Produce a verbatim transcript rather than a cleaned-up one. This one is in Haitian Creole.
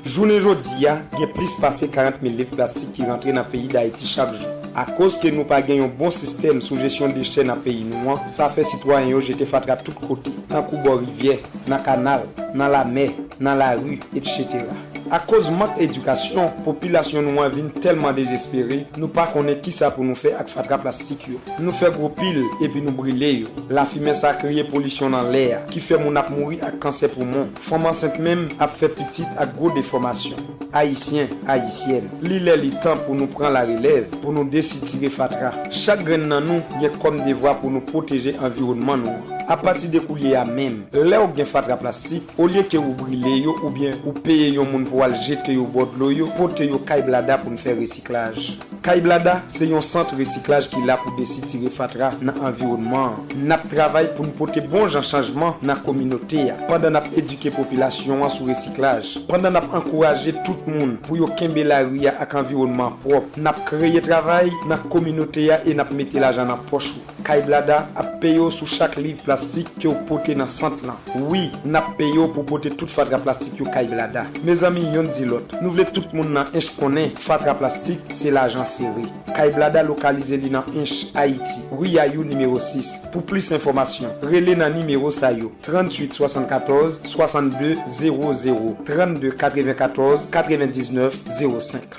Jounen jodi a, gen plis pase karant mil liv plastik ki rantre nan peyi Dayiti chak jou. Akoz ke nou pa gen yon bon sistèm sou jesyon dechè nan peyi nou an, sa fè sitwayen yo jete fatra tout kote, tankou bò rivyè, nan kanal, nan lamè, nan lari, etsetera. Akoz mank edikasyon, popilasyon nou an vin tèlman dezespere, nou pa konnen kisa pou nou fè ak fatra plastik yo. Nou fè gwo pil epi nou brile yo. Lafimen sa kreye polisyon nan lè a, ki fè moun ap mouri ak kansè poumon. Fanm ansent menm ap fè pitit ak gwo defòmasyon. Ayisyen, Ayisyèn, li lè li tan pou nou pran larelèv, pou nou desitire fatra. Chak grenn nan nou gen kòm devwa pou nou pwoteje anviwònman nou an. Apati de koulye a menm, lè w gen fatra plastik, olye ke ou brile yo oubyen ou peye yon moun pou al jete yo bò dlo yo, pote yo kay Blada pou n fè resiklaj. Kay Blada se yon sant resiklaj ki la pou desitire fatra nan anviwònman an. N ap travay pou n pote bon jan chanjman nan kominote a, pandan n ap edike popilasyon an sou resiklaj, pandan n ap ankouraje tout moun pou yo kenbe lari a ak anviwònman an pwòp. N ap kreye travay nan kominote a e n ap mete lajan nan pòch ou. Kay Blada ap peye w sou chak liv plastik ke w pote nan sant lan. Wi, n ap peye w pou pote tout fatra plastik yo kay Blada. Mezanmi, yonn di lòt, nou vle tout moun nan Ench konnen fatra plastik se lajan sere. Kay Blada lokalize li nan Ench, Ayiti, ri Yayou nimewo sis. Pou plis enfòmasyon, rele nan nimewo sa yo, tranntuit swasannkatòz swasannde zewo zewo, trannde katrevenkatòz katrevendiznèf zewo senk.